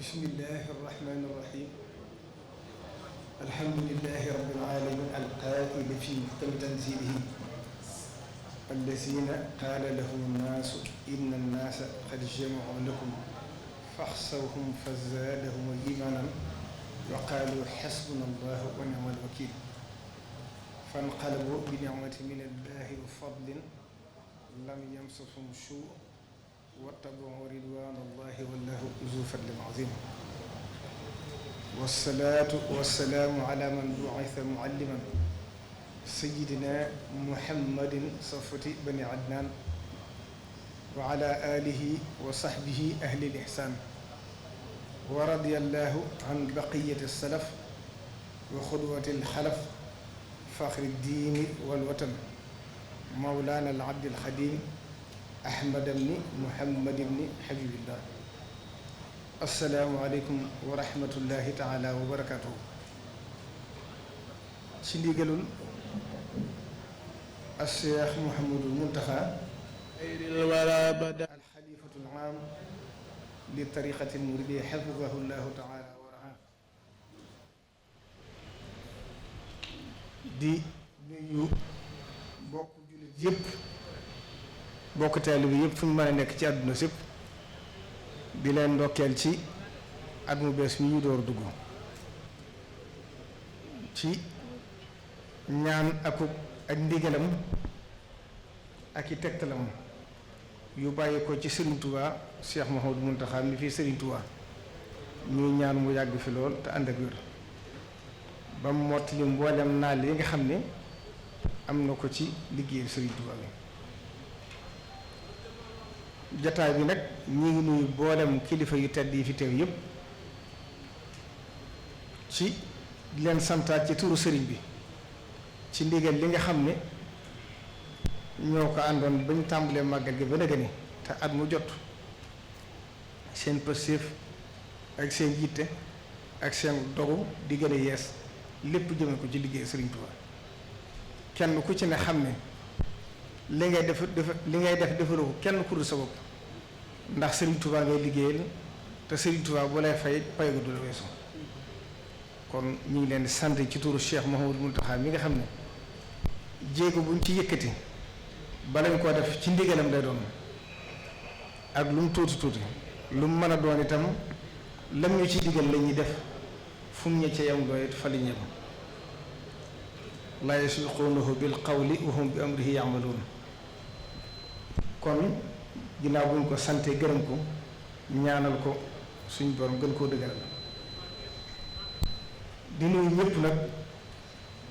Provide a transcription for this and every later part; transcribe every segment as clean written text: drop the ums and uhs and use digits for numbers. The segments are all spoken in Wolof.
bismillahi irrahmani irrahim alhamdulilahi rabbil alamin alqaa'ili fi muhkami tanzilihi allazina qaala lahum nnaasu inna nnaasa qad jama'u lakum faxshawhum fazaadahum iimaanan wa qaalu xasbuna allahu wa ni'mal wakiil fanqalabu bi nicmatin min allahi wa fadlin lam yamsashum suu wattabau ridwan allahi wallahu zu fadlin azim wasalaatu wasalaamu ala man bu'itha mualliman sayidina muhammadin safwati bani adnan wa ala alihi wa sahbihi ahli al-ihsan wa radiyallahu an baqiyati salaf wa xudwati al-xalaf faxri diini wal watan mawlana al-abdi al-xadim Ahmad ibni Muhammad ibni Habibillah. asalaamualeykum wa rahmatullahi taala wa barakaatuhu. ci ndigalul Cheikh Mouhamadul Muntaxa alxalifatul aam li tariqati l-muridiyya xafidahu llahu taala wa raa. di nuyu bokk jullit yépp bokk taalibe bi yëpp fu ñu mën a nekk ci àdduna sépp di leen ndokkeel ci at mu bees mi ñu door dugg ci ñaan ak ndigalam ak i tegtalam yu bàyyi ko ci Serigne Touba Cheikh Mouhamadou Mountakha mi fii Serigne Touba ñuy ñaan mu yàgg fi lool te ànd ak wér ba mu mottali mboolem naal yi nga xam ne am na ko ci liggéeyu Serigne Touba bi. jataay bi nag ñi ngi nuyu boolem kilifa yu tedd yi fi teew yépp ci di leen santaat ci turu sëriñ bi ci ndigal li nga xam ne ñoo ko àndoon bañ tàmbalee màggal gi ba nëgë ni te at mu jot seen pëstéef ak seen yitte ak seen dogu di gën a yees lépp jëme ko ci liggéey sëriñ Tuubaa kenn ku ci ne xam ne li ngay def defaru ko kenn ku dul sa bopp ndax Serigne Touba ngay liggéeyal te Serigne Touba bu lay fay pay gu du la weesu kon ñu ngi leen di sant ci turu Cheikh Mouhamadou Mountakha mi nga xam ne jéego buñ ci yëkkati balañ koo def ci ndigalam lay doon ak lu mu tuuti tuuti lu mu mën a doon itam lam ñu ci digal la ñuy def fu mu ñëcce yam doo it fa li ñëm laa yasbiquunahu bil qawli wa hum bi amrihi ya'maluun kon ginnaaw bu ñu ko sante gërëm ko ñaanal ko suñ borom gën koo dëgëral di nuyu ñëpp nag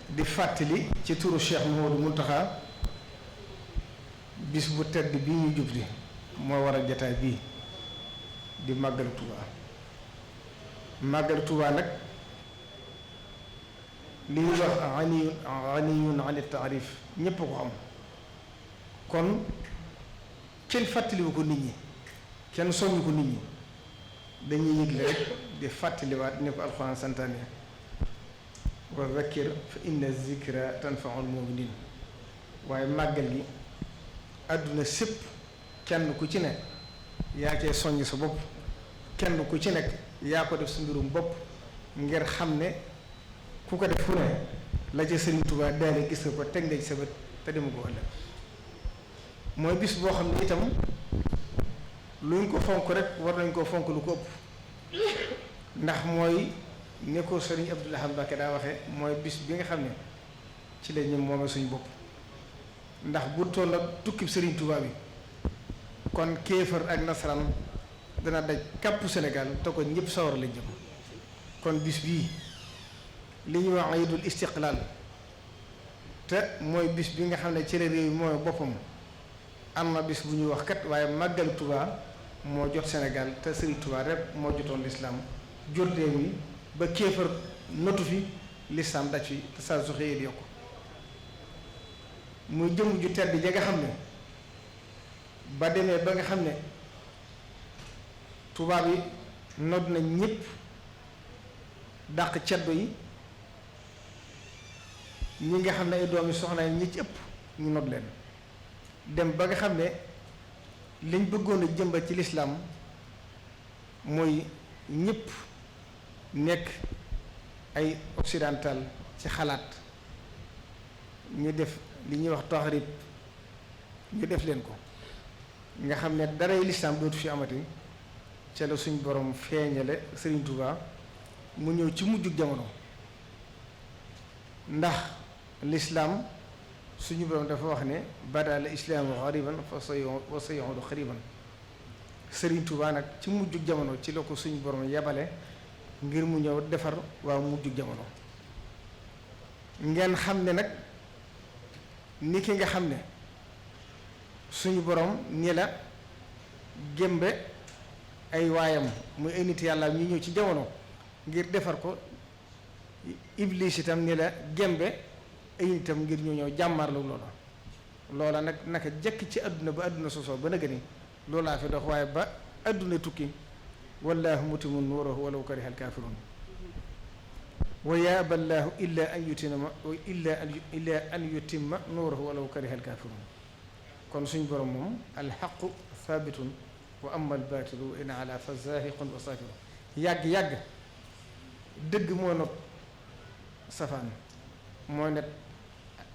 di fàttali ci turu Cheikh Mouhamadou Mountakha bis bu tedd bii ñu jubli moo waral jataay bii di màggal Tuubaa màggal Tuubaa nag li ñuy wax ganiyun ani taarif ñépp ko xam kon kenn fàttaliwu ko nit ñi kenn soññu ko nit ñi dañuy yëgle rek di fàttaliwaat ni ko alxuraan santaane wa zakkir fa inna zikra tanfaul muminin waaye màggal gi àdduna sépp kenn ku ci ne yaa cee soññ sa bopp kenn ku ci nekk yaa ko def sa mbirum bopp ngir xam ne ku ko def fu ne la ca Serigne Touba daane gis nga ko teg na ci sa bët te dema ko ëllëg mooy bis boo xam ne itam luñ ko fonk rek war nañ koo fonk lu ko ëpp ndax mooy ne ko Serigne Abdoul Ahad Mbacké daa waxee mooy bis bi nga xam ne ci la ñu moome suñu bopp ndax bu toll ak tukkib Serigne Touba bi kon kéefër ak nasaraan dana daj kàppu Sénégal te ko ñëpp sawar lañ jëm kon bis bii li ñuy wax ayidul istiqlaal te mooy bis bi nga xam ne ci la réew mi mooy boppam am na bis bu ñuy wax kat waaye màggal Touba moo jot Sénégal te Serigne Touba rek moo jotoon lislaam jot réew mi ba kéefar notu fi lislaam daj fi te saa su xëyee di yokku muy jëm ju tedd ja nga xam ne ba demee ba nga xam ne tubaab yi nodd nañ ñëpp dàq ceddo yi ñi nga xam ne ay doomi soxna yi ñi ci ëpp ñu nodd leen dem ba nga xam ne liñ bëggoon a jëmbat ci lislaam mooy ñëpp nekk ay occidental ci xalaat ñu def li ñuy wax taxrib ñu def leen ko nga xam ne daray lislaam dootu fi amati ca la suñ borom feeñale Sëriñ Tuubaa mu ñëw ci mujjug jamono ndax lislaam suñu borom dafa wax ne bada la islaamu xariban wa sayaudu xariban Sëriñ Tuubaa nag ci mujjug jamono ci la ko suñu borom yebale ngir mu ñëw defar waa mujjug jamono ngeen xam ne nag ni ki nga xam ne suñu borom ni la gémbe ay waayam muy ay nit yàlla ñu ñëw ci jamono ngir defar ko, iblis itam ni la gémbe ay nitam ngir ñu ñëw jàmmarlu loola nag naka jekk ci àdduna ba àdduna sosoo ba nëgë ni loolaa fi dox, waaye ba àdduna tukki wallaahu mutimmu nuurahu walaw kariha alkaafiruun wa yaaba llaahu illaa an yutimma nuurahu walaw kariha alkaafiruun. kon suñ borom moom alxaqu thabitun wa amma albaatilu in ala fa zaahiqun wa saafiru. yàgg dëgg moo not safaan moo net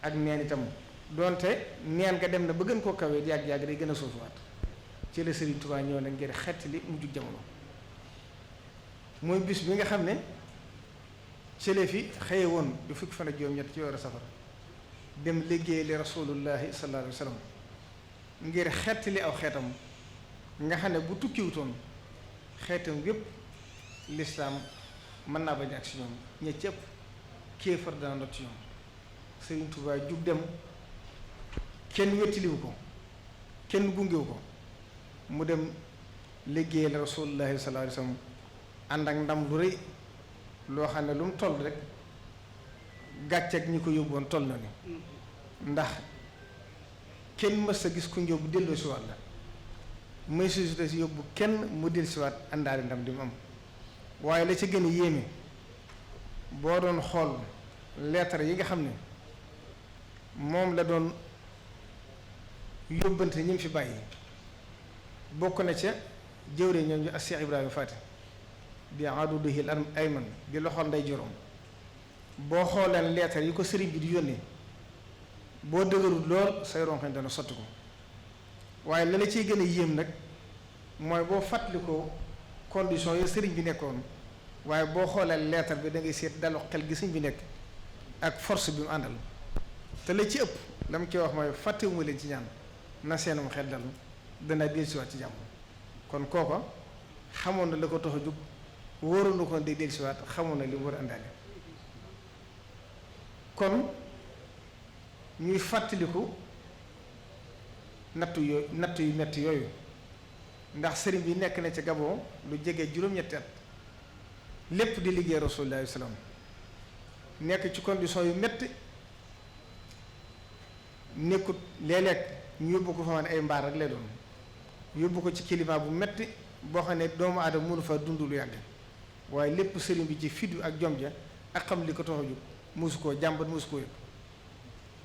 ak neen itam doonte neen nga dem na ba gën koo kawee yàgg day gën a suufuwaat ci la Sëriñ Tuubaa ñëw nag ngir xettali mujjug jamono. mooy bis bi nga xam ne cële fi xëye woon du fukki fan ak juróom-ñett ci weeru safar dem liggéey li rasulullahi sallallahu alayhi wa sallam ngir xettali aw xeetam nga xam ne bu tukkiwutoon xeetam yépp lislaam mën naa bañ ak si ñoom ña ci ëpp kéefar dana not ci ñoom. Sëriñ Tuubaa jug dem kenn wettiliwu ko kenn gungewu ko mu dem liggéey la rasulullahi sallallahu alayhi wa sallam ànd ak ndam lu rëy loo xam ne lu mu toll rek gàcceeg ñi ko yóbboon toll na ni ndax kenn mës a gis ku njóobu delloo si waat la may susité si yóbbu kenn mu del si waat àndaari ndam di mu am. waaye la ci gën a yéeme boo doon xool lettre yi nga xam ne moom la doon yóbbante ñi mu fi bàyyi bokk na ca jëwre ñoom ñu ak Cheikh Ibrahima Fati di aduduhil ayman di loxol nday jorom boo xooleen lettre yi ko sëriñ bi di yónnee boo dëgërul lool say ronxañ dana sotti ko. waaye la la ciy gën a yéem nag mooy boo fàttali ko condition yi sëriñ bi nekkoon waaye boo xoolee lettre bi da ngay seet dalu xel gi sëriñ bi nekk ak force bi mu àndal te la ci ëpp la mu ci wax mooy fàttewuma leen ci ñaan na seenum xel dal dana dellusiwaat ci jàmm. kon kooko xamoon na la ko tax a jóg wóoroon na ko day dellusiwaat xamoon na li mu war a àndaale. kon ñuy fàttaliku nattu yu metti yooyu ndax sëriñ bi nekk na ca Gabon lu jege juróom-ñetti at lépp di liggéey Rasulullah sallam nekk ci condition yu metti nekkut léeg-léeg ñu yóbbu ko fa man ay mbaar rek lay doon yóbbu ko ci climat bu metti boo xam ne doomu aadama mënu fa dund lu yàgg waaye lépp sëriñ bi ci fiddu ak jom ja ak xam li ko tax a jóg mosu koo jàmbat mosu koo yëg.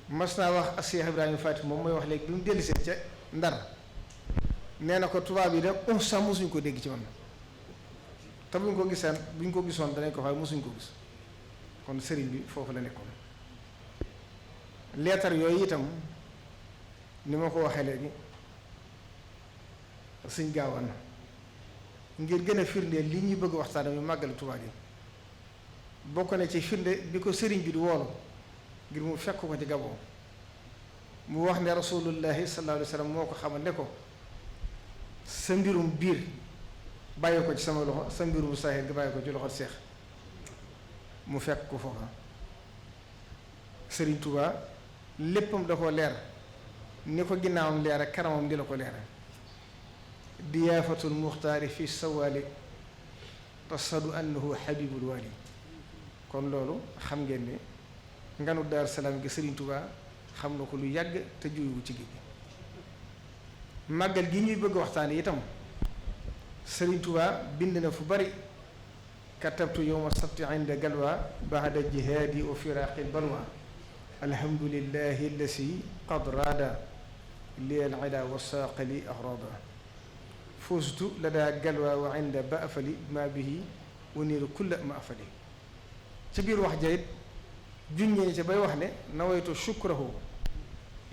mas naa wax ak Cheikh Ibrahima Fati moom mooy wax léegi bi mu dellusee ca Ndar nee na ko tubaab yi de sax mosuñu ko dégg ci man te buñ ko gisoon danañ ko fay mosuñu ko gis. kon sëriñ bi foofu la nekkoon. leetar yooyu itam ni ma ko waxee léegi Sëñ Gaawaan ngir gën a firndeel li ñuy bëgg waxtaan yu màggal Tuubaa yi bokk na ci firnde bi ko sëriñ bi di woolu ngir mu fekk ko ci Gabon mu wax ne rasulullahi sallallahu alayhi wa sallam moo ko xamal ne ko sa mbirum biir bàyyi ko ci sama loxo sa mbirum saahir nga bàyyi ko ci loxo seex mu fekk ko foofa. Sëriñ Tuubaa léppam da ko leer ni ko ginnaawam leer ak kanamam di la ko leer diyaafatul muxtaari fi sawaali tasadu annahu habibul waali. kon loolu xam ngeen ne nganu Daaru Salaam gi Sëriñ Tuubaa xam na ko lu yàgg te juyu ci géej gi. màggal gi ñuy bëgg waxtaan itam Sëriñ Tuubaa bind na fu bari katabtu yowma sabti inda galwa baada jihaadi wa firaqi balwa alhamdulillahi allasi qad raada li al ida wa saaqa li ahrada fustu la daa galwaa wa inda ba afali ma bihi uniiru kulla ma afali ci biir wax jayit junñee ci bay wax ne nawaytu shukrahu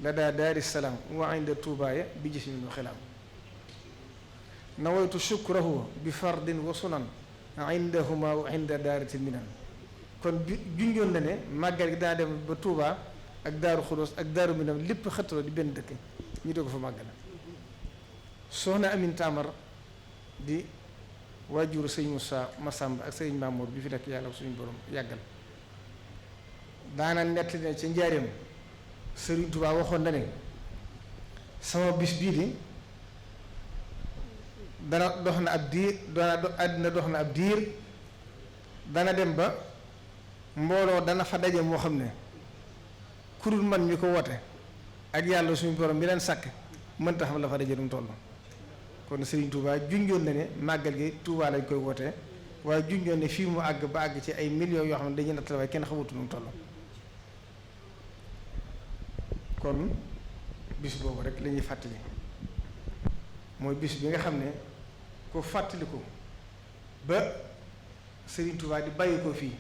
la daa daari salaam wa inda tuubaaya bi jismin wa xilaam nawaytu shukrahu bi fardin wa sunan indahuma wa inda daaritil minan kon junjoon na ne màggal gi daa dem ba Tuubaa ak Daaru Xudoos ak Daaru Minam lépp xëttaloo di benn dëkk ñu dee ko fa màggal soxna Amin Tamar di waajuru sëñ Moussa Massamba ak sëñ Mamour bi fi nekk yàlla suñu borom yàggal daana nett ne ca njaareem Sëriñ Tuubaa waxoon na ne sama bis bii di dana dox na ab diir àddina dox na ab diir dana dem ba mbooloo dana fa daje moo xam ne kurul man mi ko woote ak yàlla suñu borom bi leen sàkk mënta xam la fa daje dum toll kon Sëriñ Tuubaa junjoon na ne màggal gi Tuubaa lañ koy wootee waaye junjoon ne fii mu àgg ba àgg ci ay millions yoo xam ne dañuy nattale waaye kenn xamutu nu mu toll kon bis boobu rek la ñuy fàttali mooy bis bi nga xam ne ko fàttaliku ba Sëriñ Tuubaa di bàyyi ko fii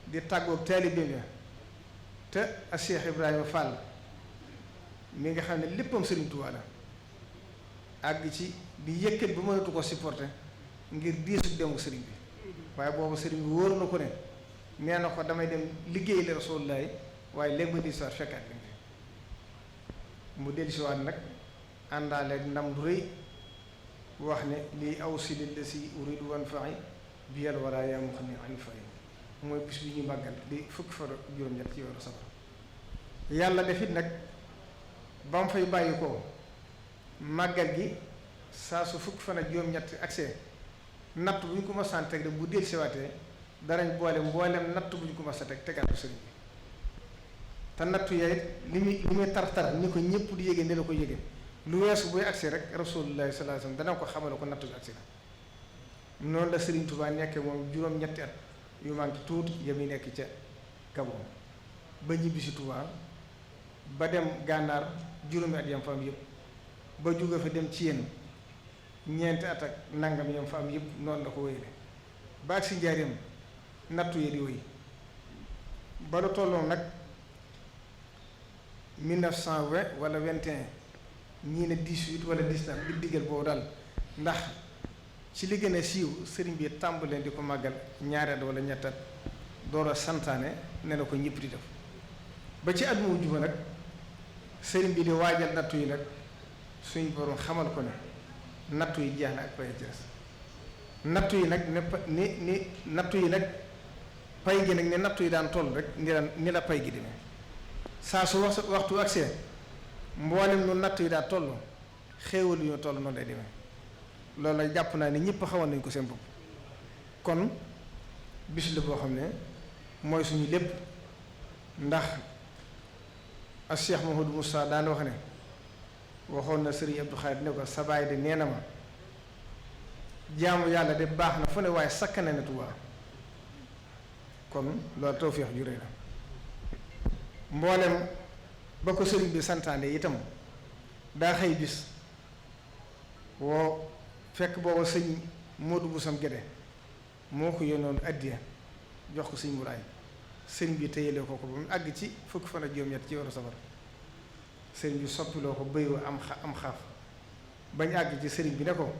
di tàggoog taalibeem ya te ak Cheikh Ibrahima Fall mi nga xam ne léppam Sëriñ Tuubaa la àgg ci di yëkkat ba mënatu ko supporter ngir diisu demu sëriñ bi waaye boobu sëriñ bi wóor na ko ne nee na ko damay dem liggéey la Rasulullaahi waaye léegi ma di soir fekkaat bi mu dellusiwaat nag àndaale ndam lu rëy wax ne lii aw silil la si uridu wan faxi biyal wala yaa mu xam ne ani fay mooy bis bi ñu màggal di fukki fa juróom-ñett ci weeru safar yàlla defit nag ba mu fay bàyyi ko màggal gi saa su fukki fan ak juróom-ñett accès natt bu ñu ko mas a teg bu dellusiwaatee danañ boole mboolem natt bu ñu ko mas a tegaat ko sëriñ bi te nattu yaay li muy tar-tar ni ko ñëpp di yéege ne la ko yéege lu weesu buy agsi rek Rasulullaahi sallallaahu alayhi wa sallam dana ko xamale ko nattu bi agsi la noonu la Sëriñ Tuubaa nekkee moom juróom-ñetti at yu manqué tuuti yami nekk ca Gabon ba ñibbi si Tuubaa ba dem gànnaar juróomi at yam fa am yëpp ba jóge fa dem ci yéen ñeenti at ak nangam yam fa am yëpp noonu la ko wéyale ba agsi njaareem nattu yi di wéy ba lu tolloon nag 1920 wala 21 ñii ne 18 wala 19 bi diggal boobu daal ndax ci li gën a siiw sëriñ bi tàmbalee di ko màggal ñaareet wala ñettat door a santaane ne na ko ñëpp di def ba ci at mu mujj ba nag sëriñ bi di waajal nattu yi nag suñ borom xamal ko ne nattu yi jeex na ak pay ci des nattu yi nag ni nattu yi nag pay gi nag ne nattu yi daan toll rek ni la pay gi demee saa su waxtu accès mboolem nu nattu yi daa toll xéewal yu ñu toll noonu lay demee loolu la jàpp naa ne ñëpp xawoon nañ ko seen bopp kon bis la boo xam ne mooy suñu lépp ndax ak Cheikh Mouhamadou Moussa daan wax ne waxoon na Serigne Abdou Khadir ne ko sa baay de nee na ma jaamu yàlla de baax na fu ne waaye sakkane na Tuubaa kon loolu tawfeex ju rëy la mboolem ba ko sëriñ bi santaane itam daa xëy bis woo fekk booba sëñ Modou Boussam Guédé moo ko yónnoon addiya jox ko sëñ Moulay sëriñ bi téyelee ko ba mu àgg ci fukki fan ak juróom-ñett ci weeru safar sëriñ bi soppiloo ko bëy am xaaf bañ àgg ci sëriñ bi ne ko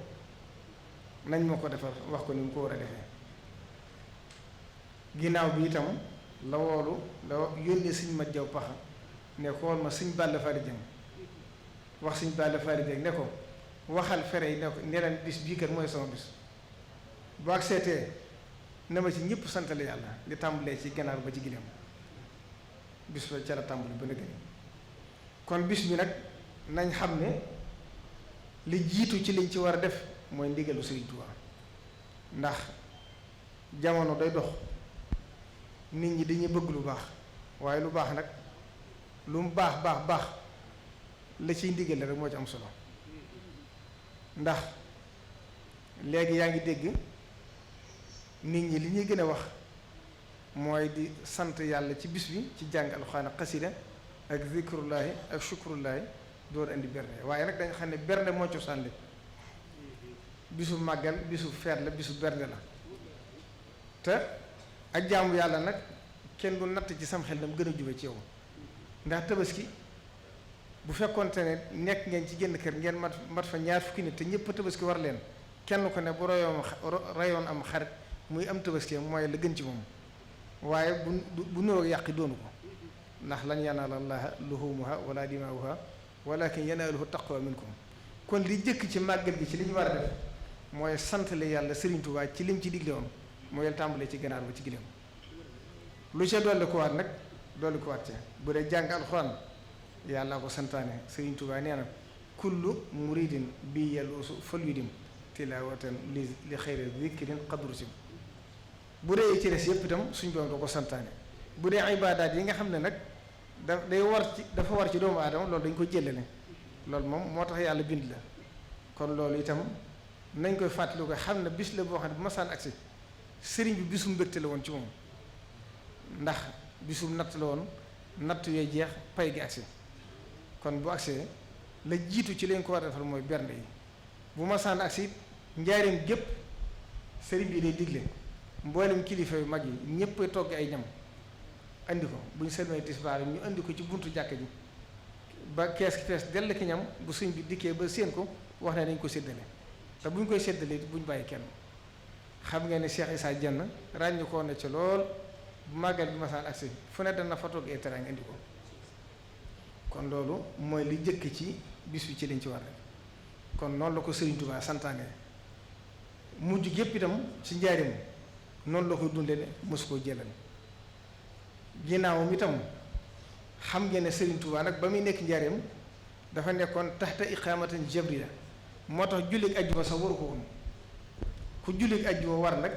nañ ma ko defar wax ko ni mu ko war a defee ginnaaw bi itam la woolu la yónnee sëñ Mat Jaw Paxa ne ko woon ma sëñ Balla Fari Jeng wax sëñ Balla Fari Jeng ne ko waxal fere yi ne ko ne leen bis bii kat mooy sama bis boo ak seetee na ma ci ñëpp santale yàlla li tàmbalee ci ganaar ba ci gileem bis ba ca la tàmbali ba nëgëni kon bis bi nag nañ xam ne li jiitu ci liñ ci war a def mooy ndigalu Sëriñ Tuubaa ndax jamono day dox nit ñi dañuy bëgg lu baax waaye lu baax nag lu mu baax la ciy ndigal rek moo ci am solo ndax léegi yaa ngi dégg nit ñi li ñuy gën a wax mooy di sant yàlla ci bis bi ci jàng alxuraan ak xasida ak zikrullaahi ak shukrullaahi door indi bernde waaye nag dañ xam ne bernde moo cosaan lépp bisu màggal bisu feet la bisu bernde la te ak jaamu yàlla nag kenn du natt ci sam xel dam gën a jube ci yow ndax tabaski bu fekkonte ne nekk ngeen ci génn kër ngeen mat fa ñaar fukki nit te ñëpp tabaski war leen kenn ko ne bu rayoon am xarit muy am tabaski mooy la gën ci moom waaye bu nuroo yàqi doonu ko ndax lan yanaala llaaha luhumuha wala dimaa'uha walakin yanaaluhu taqwa minkum kon li jëkk ci màggal gi ci li ñu war a def mooy santale yàlla Sëriñ Tuubaa ci lim ci digle woon mooy tàmbalee ci ganaar ba ci gileem lu ca dolli ko waat nag dolli ko waat ca bu dee jàng alxuraan yàlla ko santaane Sëriñ Tuubaa nee na kullu muridin bi yaluusu fal yudim tilaawatan li xayri zikrin qadru sim bu dee ci des yëpp itam suñ doom da ko santaane bu dee ibaadaat yi nga xam ne nag dafa war ci doomu aadama loolu dañ ko jëlale loolu moom moo tax yàlla bind la kon loolu itam nañ koy fàttali ko xam ne bis la boo xam ne bu masaan agsi sëriñ bi bisum mbégte la woon ci moom ndax bisum natt la woon natt yooy jeex pay gi agsi kon bu agsee la jiitu ci leen ko war a defal mooy bernde yi bu masaan agsi njaareem gépp sëriñ bi day digle mboolem kilifa yu mag yi ñépp togg ay ñam andi ko bu ñu sëlmee tisbaar ñu andi ko ci buntu jàkk ji ba kees ki fees dell ki ñam bu sëñ bi dikkee ba séen ko wax ne dañ ko séddale te bu ñu koy séddale bu ñu bàyyi kenn xam nga ne Cheikh Issa Dieng ràññu koo ne ci lool bu màggal bi masaan agsi fu ne dana fa togg ay teraanga indi ko kon loolu mooy li jëkk ci bis bi ci liñ ci war kon noonu la ko Sëriñ Tuubaa santaane mujj gépp itam ci njaarim noonu la koy dundee de mosu koo jëlal ginnaawam itam xam ngeen ne Sëriñ Tuubaa nag ba muy nekk njaarim dafa nekkoon taxta iqaamatan jabriya moo tax jullit ajjuma sax waru ko woon ku jullit ajjuma war nag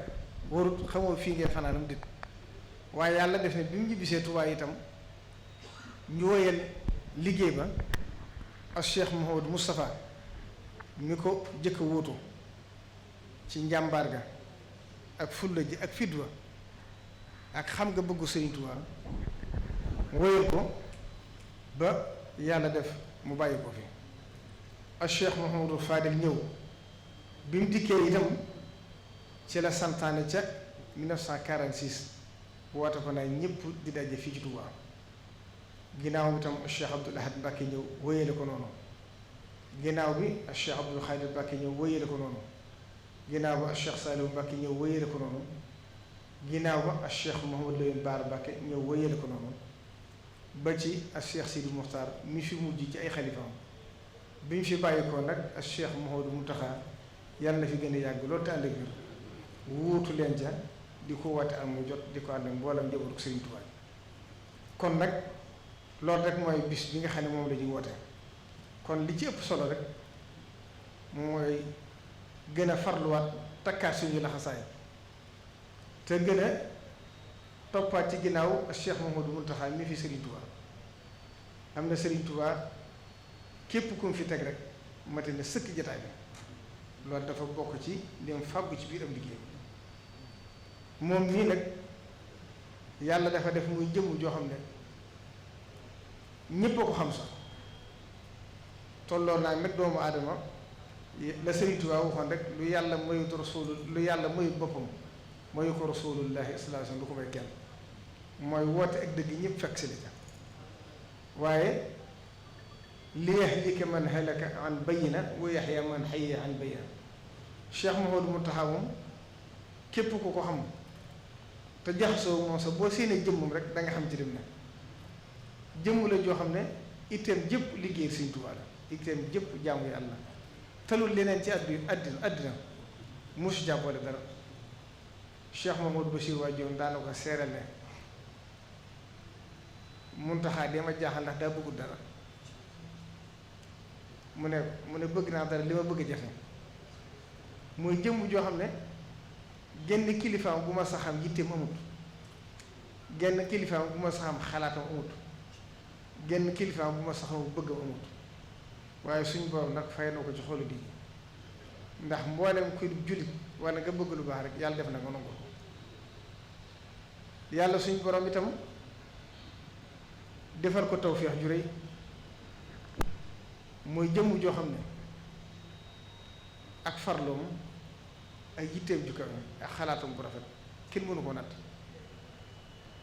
warut xamoo fii ngeen fanaanam dit waaye yàlla def ne bi mu ñibbisee Tuubaa itam ñu woyal liggéey ba ak Cheikh Mouhamadou Moustapha mi ko jëkk a wóotu ci njàmbaar ga ak fulla ji ak fidwa ak xam nga bëggu Sëriñ Tuubaa woyal ko ba yàlla def mu bàyyi ko fi ak Cheikh Mouhamadou Fadil ñëw bi mu dikkee itam ci la santaane ca 1946 woote ko naa ñëpp di daje fii ci Touba ginnaaw bi itam Cheikh Abdoul Ahad Mbacké ñëw wóyale ko noonu ginnaaw bi Cheikh Abdoul Khadir Mbacké ñëw wóyale ko noonu ginnaaw ba Cheikh Saliou Mbacké ñëw wóyale ko noonu ginnaaw ba Cheikh Mouhamadou Lamine Bara Mbacké ñëw wóyale ko noonu ba ci Cheikh Sidi Moukhtar mi fi mujj ci ay xalifaam bi ñu fi bàyyi ko nag Cheikh Mouhamadou Mountakha yàlla na fi gën a yàgg loolu te ànd ak biir wuutu leen ca di ko woote am mu jot di ko ànd ak mboolam njabootu Sëriñ Tuubaa kon nag loolu rek mooy bis bi nga xam ne moom la ñuy woote kon li ci ëpp solo rek mooy gën a farluwaat takkaat suñu laxasaay te gën a toppaat ci ginnaaw Cheikh Mouhamadou Mountakha mi fi Sëriñ Tuubaa am na Sëriñ Tuubaa képp ku mu fi teg rek mate na sëkk jataay bi loolu dafa bokk ci lim fàggu ci biir am liggéey moom nii nag yàlla dafa def muy jëmm joo xam ne ñépp a ko xam sax tolloon naa met doomu aadama la Sëriñ Tuubaa waxoon rek lu yàlla mayut lu yàlla mayut boppam mayu ko rasulullahi sallallahu alayhi wasallam lu ko may kenn mooy woote ak dëgg ñëpp fekk si li ca waaye li yahlika man halaka an bayyina wa yahya man hayya an bayyina Cheikh Mouhamadou Mountakha moom képp ku ko xam te jaxasoo moom sax boo séenee jëmmam rek da nga xam ci dem ne jëmm la joo xam ne itteem jëpp liggéey Sëriñ Tuubaa la itteem jëpp jaamu Yàlla talul leneen ci àddina musu jàppale dara Cheikh Mouhamadou Bachir waajoon daana ko seeral ne Mountakha dama jaaxal ndax daa bëggul dara mu ne bëgg naa dara li ma bëgg a jafe mooy jëmm joo xam ne genn kilifaam bu ma saxam yitteem amut genn kilifaam bu ma saxam xalaatam amut genn kilifaam bu ma saxam bëggam amut waaye suñ borom nag fay na ko ci xolu di ndax mboolem kuy jullit wala nga bëgg lu baax rek yàlla def na nga nangu yàlla suñ borom itam defal ko tawfeex ju rëy mooy jëmm joo xam ne ak farloom ak yitteem ju kawe ak xalaatam bu rafet kenn mënu ko natt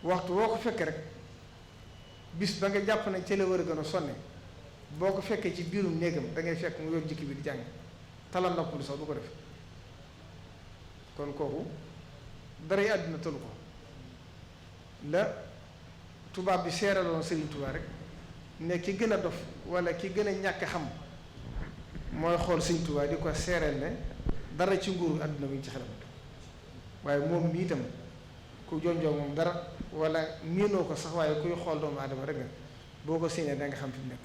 waxtu woo ko fekkee rek bis ba nga jàpp ne ca la war a gën a sonne boo ko fekkee ci biirum néegam da ngay fekk mu yor jikki bi di jàng tala nopp lu sax du ko def kon kooku daray àdduna tëlu ko la tubaab bi seeraloon Sëriñ Tuubaa rek ne ki gën a dof wala ki gën a ñàkk xam mooy xool Sëriñ Tuubaa di ko seereel ne dara ci nguuru àdduna bi ci xelam waaye moom mi itam ku jonjoo moom dara wala miinoo ko sax waaye kuy xool doomu aadama rek nga boo ko séenee da nga xam fi mu nekk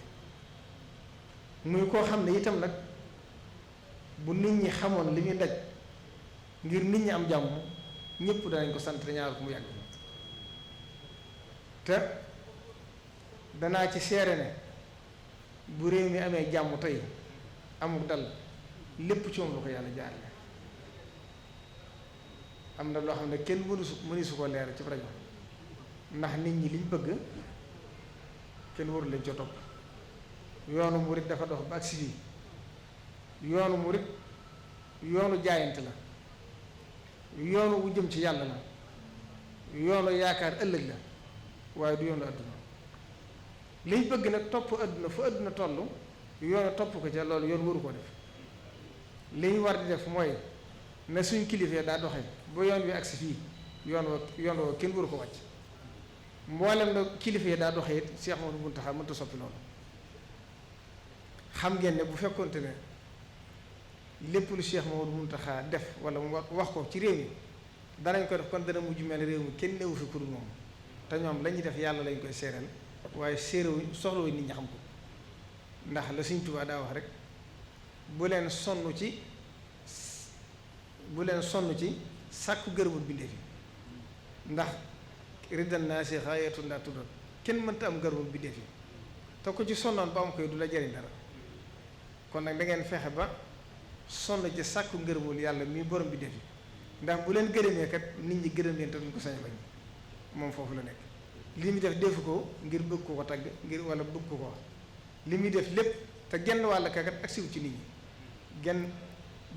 muy koo xam ne itam nag bu nit ñi xamoon li muy daj ngir nit ñi am jàmm ñëpp danañ ko sant ñaar ko mu yàgg te danaa ci seere ne bu réew mi amee jàmm tey amul dal lépp ci moom la ko yàlla jaarale am na loo xam ne kenn mënu su ko leer ci rajo ndax nit ñi liñ bëgg kenn waru leen co topp yoonu murit dafa dox ba agsi fii yoonu murit yoonu jaayante la yoonu wu jëm ci yàlla la yoonu yaakaar ëllëg la waaye du yoonu àdduna liñ bëgg nag topp àdduna fu àdduna toll yoonu topp ko ca loolu yoon waru ko def li ñu war di def mooy na suñ kilifee daa doxe ba yoon wi agsi fii yoon woo kenn waru ko wàcc mboolem na kilifee daa doxe it Cheikh Mouhamadou Mountakha mënta soppi loolu xam ngeen ne bu fekkonte ne lépp lu Cheikh Mouhamadou Mountakha def wala mu wax ko ci réew mi danañ ko def kon dana mujj mel réew mi kenn newu fi kur moom te ñoom la ñuy def yàlla lañ koy séeral waaye séeréwuñ soxlawuñ nit ñi xam ko ndax la Sëriñ Tuubaa daa wax rek bu leen sonn ci sàkku gërëmul bindéef yi ndax riddan naa si xaayatun laa tuddoon kenn mënta am gërëmul bindéef yi te ko ci sonnoon ba am koy du la jariñ dara kon nag da ngeen fexe ba sonn ci sàkku ngërëmul yàlla mi borom bindéef yi ndax bu leen gërëmee kat nit ñi gërëm leen te duñ ko sañ bañ moom foofu la nekk li muy def defu ko ngir bëgg ko tagg ngir wala bëgg ko wax li muy def lépp te genn wàll kakat ak siw ci nit ñi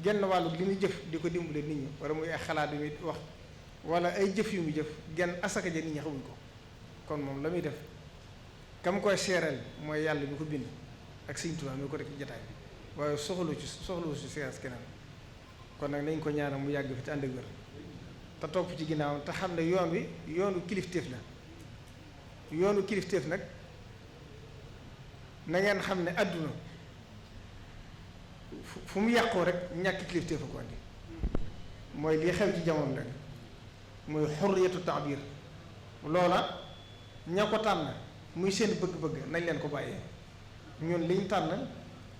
genn wàllu li muy jëf di ko dimbale nit ñi wala muy ay xalaat yu muy wax wala ay jëf yu muy jëf genn asaka ja nit ñi xamuñ ko kon moom la muy def kam koy seeral mooy yàlla mi ko bind ak Sëriñ Tuubaa mi ko def ci jataay bi waaye soxlu ci seeras keneen kon nag nañ ko ñaanal mu yàgg fi te ànd ak wér te topp ci ginnaaw te xam ne yoon wi yoonu kilifteef la yoonu kilifteef nag na ngeen xam ne àdduna fu mu yàqoo rek ñàkk kilifteef a ko andi mooy li xew ci jamono rek mooy xurriyatu taabir loola ña ko tànn muy seen bëgg-bëgg nañ leen ko bàyyee ñun liñ tànn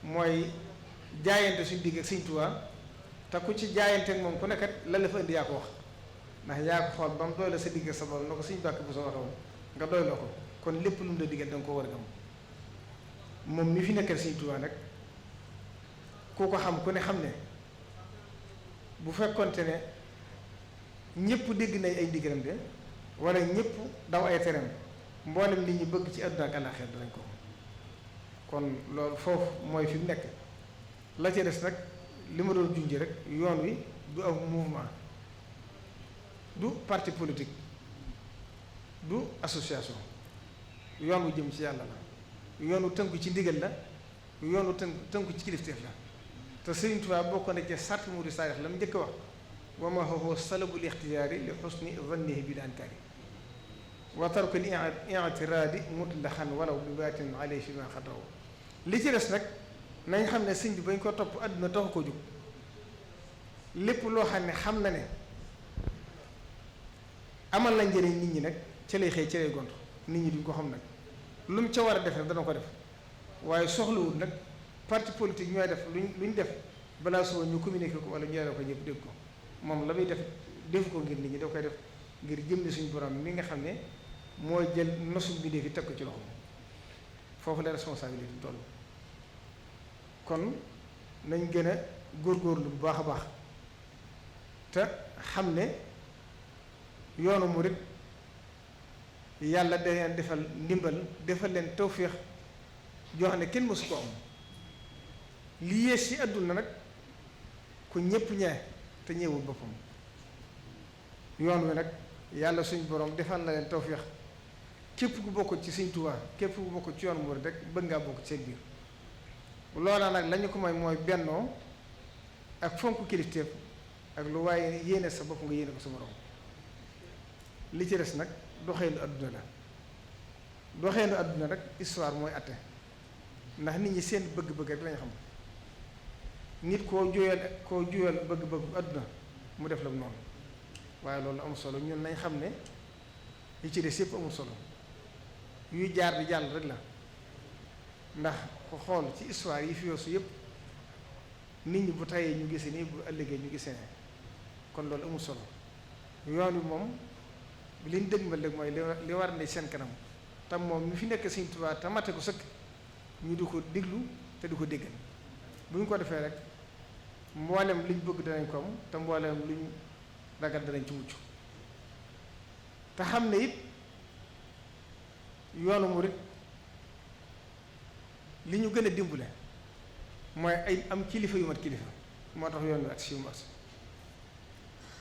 mooy jaayante suñ digg ak Sëriñ Tuubaa te ku ci jaayante ak moom ku nekkat la la fa indi yaa ko wax ndax yaa ko xool ba mu doy la sa digg sa borom na ko suñ bàkk bu soo waxee nga doy la ko kon lépp lu mu la diggal da nga ko war a gëm moom mi fi nekkal Sëriñ Tuubaa nag ku ko xam ku ne xam ne bu fekkonte ne ñëpp dégg nañ ay diggalam de wala ñëpp daw ay teram mboolem li ñu bëgg ci àdduna ak àllaaxira danañ ko kon loolu foofu mooy fi mu nekk la ca des nag li ma doon junj rek yoon wi du am mouvement du parti politique du association yoon wu jëm ci yàlla la yoon wu tënku ci ndigal la yoon wu tënku ci kilifteef la te Sëriñ Tuubaa bokk na ci sart mu di saarix la mu njëkk wax wa ma huwa salabul ixtiyaari li xusni zannihi bil ankaari wa tarkul i'tiraadi mutlaqan walaw bi baatin alayhi fi ma xataw li ci des nag nañ xam ne sëñ bi bañ ko topp àdduna taxu ko jóg lépp loo xam ne xam na ne amal na njëriñ nit ñi nag ca lay xëy ca lay gont nit ñi duñ ko xam nag lu mu ca war a def nag dana ko def waaye soxlawul nag parti politique ñooy def luñ def balaa suba ñu communiqué ko wala ñu yore ko ñëpp dégg ko moom la muy def ko ngir nit ñi da koy def ngir jëmmi suñu borom mi nga xam ne mooy jël nosu bi dee fi teg ko ci loxo foofu la responsabilité toll kon nañ gën a góorgóorlu bu baax a baax te xam ne yoonu murit yàlla da leen defal ndimbal defal leen tawféex joo xam ne kenn mësu ko am li yées ci àdduna nag ku ñépp ñee te ñëwul boppam. yoon wi nag yàlla suñ borom defal na leen tawféex képp ku bokk ci Sëñ Tuubaa képp ku bokk ci yoon murid rek bëgg ngaa bokk ci seen biir. loola nag lañu ko may mooy bennoo ak fonk kilifteef ak lu waaye yéene sa bopp nga yéene ko sa morom. li ci des nag doxeenu adduna la doxeenu adduna rek histoire mooy atte ndax nit ñi seen bëgg-bëgg rek lañ xam. nit koo juyal bëgg-bëgg adduna mu def la noonu waaye loolu amul solo. ñun nañ xam ne li ci des yëpp amul solo yuy jaar di jàll rek la ndax ko xool ci histoire yi fi yoosu yëpp nit ñi bu tayee ñu gisee nii bu ëllëgee ñu gisee ne kon loolu amul solo. yoon wi moom li ñu dëgmal rek mooy li war ne seen kanam tam moom mi fi nekk Sëñ Tuubaa te mate ko sëkk ñu di ko diglu te di ko déggal. bu ñu ko defee rek mboolem liñ bëgg danañ ko am te mboolem luñ ragal danañ ci mucc te xam ne it yoonu murit li ñu gën a dimbale mooy ay am kilifa yu mat kilifa moo tax yoon wi ak si yu mat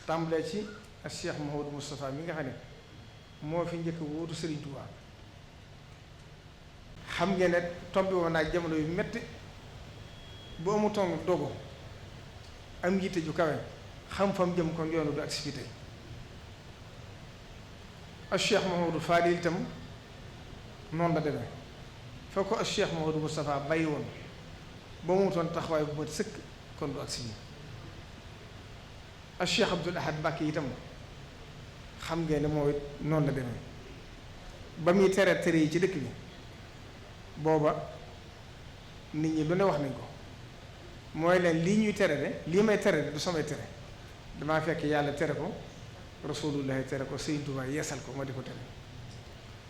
tàmbalee ci ak Cheikh Mouhamadou Moustapha mi nga xam ne moo fi njëkk wóotu Serigne Touba xam ngeen ne tombi woon naa jamono yu metti bu amutoon dogu am yitte ju kawe xam fam jëm kon yoonu du activité ak Cheikh Mouhamadou Fadil itam noonu la demee foo ko ak Cheikh Mouhamadou Moustapha bàyyi woon ba mu amutoon taxawaay bu mat sëkk kon du activité ak Cheikh Abdoul Ahad Mbacké itam xam ngeen ne moo it noonu la demee ba muy tere yi ci dëkk bi booba nit ñi lu ne wax nañ ko mooy leen lii ñuy tere de lii may tere de du samay tere damaa fekk yàlla tere ko rasulullahi tere ko Sëriñ Tuubaa yeesal ko ma di ko tere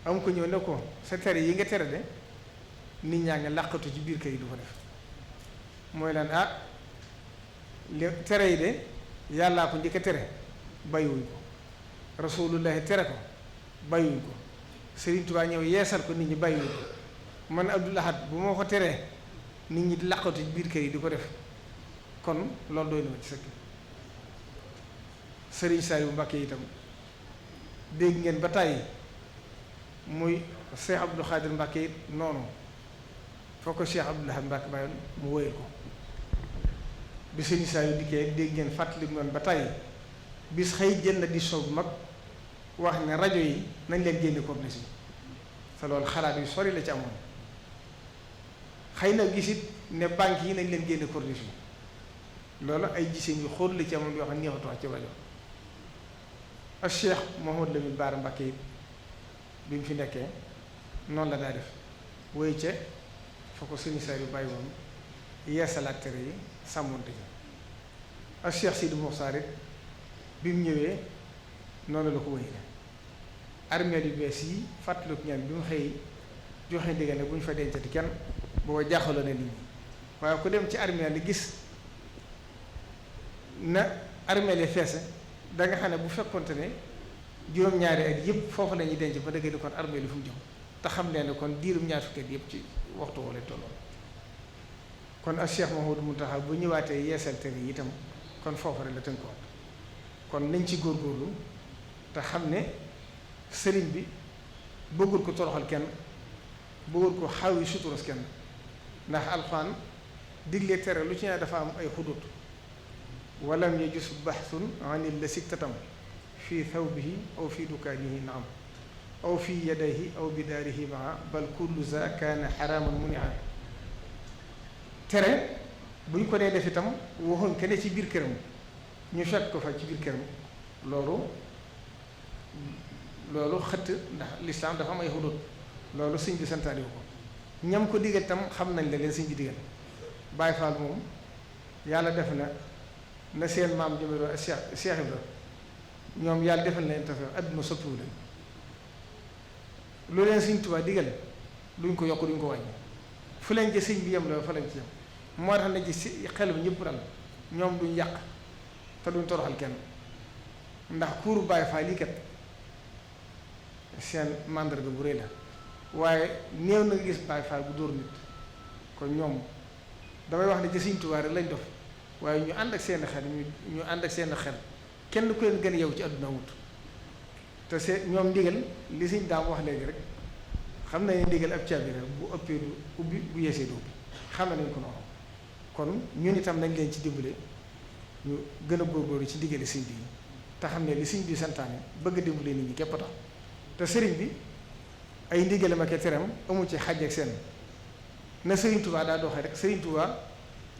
am ko ñëw ne ko sa tere yi nga tere de nit ñaa ngi làqatu ci biir kër yi du ko def mooy leen li tere yi de yàllaa ko njëkk a tere bàyyiwuñ ko rasulullahi tere ko bàyyiwuñ ko Sëriñ Tuubaa ñëw yeesal ko nit ñi bàyyiwuñ ko man Abdul Ahad bu ma ko teree nit ñi di làqatu ci biir kër yi di ko def kon loolu doy na ma ci sëkk. Sëriñ Saliou Mbacké itam dégg ngeen ba tàyyi muy Cheikh Abdou Khadir Mbacké it noonu foo ko Cheikh Abdoul Ahad Mbacké bàyyoon mu wóyal ko bi Sëriñ Saliou dikkee dégg ngeen fàttali noonu ba tàyyi bis xëy jël na di soob mag wax ne rajo yi nañ leen génne corniche yi te loolu xalaat yu sori la ci amoon xëy na gisit ne banque yi nañ leen génne corniche yi loolu ay giseen yu xóot la ci amoon yoo xam ne neexatu wax ci rajo ak Cheikh Mouhamadou Lamine Bara Mbacké it bi mu fi nekkee noonu la daa def woy ca fa ko suñu saa yu bàyyi woon yeesalaat tere yi sàmmonte ji ak Cheikh Sidi Moukhtar it bi mu ñëwee noonu la ko wéy armeel yu bees yi fàttaliku ñaan bi mu xëy joxe ndigal ne bu ñu fa dencati kenn booba jaaxaloo na nit ñi waaye ku dem ci armeel li gis na armeel yi feese da nga xam ne bu fekkonte ne juróom-ñaari at yëpp foofu la ñuy denc ba dëgg di kon armeel yi fu mu jëm te xam leen ne kon diirum ñaar fukki at yëpp ci waxtu wala tolloon kon ak Cheikh Mouhamadou Mountakha bu ñëwaatee yeesal tere yi itam kon foofu rek la tënkoon kon nañ ci góorgóorlu te xam ne sëriñ bi bëggul ko toroxal kenn bëggul ko xawi suturas kenn ndax alxuraan digle tere lu ci ne dafa am ay xudut walam yajus baxsun anil la siktatam fii thawbihi aw fii dukaanihi naam aw fii yadayhi aw bidaarihi maa bal kullu za kaana xaraaman munia tere bu ñu ko dee def itam waxuñ ke ne ci biir këram ñu fekk ko fa ci biir këram loolu xëtt ndax lislaam dafa am ay xudut loolu sëñ bi santaane ko ñam ko digal tam xam nañ la leen sëñ bi digal Baay Faal moom yàlla def na seen maam jëmee Cheikh Ibra ñoom yàlla defal na leen tafe adduna soppiwu leen lu leen sëñ Tuubaa digal duñ ko yokk duñ ko wàññi fu leen ci sëñ bi yem la fa leen ci yem moo tax na ci xel bi ñëpp dal ñoom duñ yàq te duñ toroxal kenn ndax kuuru Baay Faal yi kat seen màndarga bu rëy la waaye néew na gis Baay Faal bu dóor nit kon ñoom damay wax ne ci sëñ Tuubaa rek lañ def waaye ñu ànd ak seen xel ñu ànd ak seen xel kenn ku leen gën a yow ci àdduna wut te ñoom ndigal li Sëñ Daam wax léegi rek xam nañ ndigal ab caabi rek bu ëppee du ubbi bu yeesee du ubbi xam nañ ko noonu kon ñun itam nañ leen ci dimbale ñu gën a góorgóorlu ci diggale sëñ bi te xam ne li sëñ bi santaane bëgg a dimbale nit ñi képp tax te sëriñ bi ay ndigalam ak teram amu ci xàjj ak seen na Sëriñ Tuubaa daa doxee rek Sëriñ Tuubaa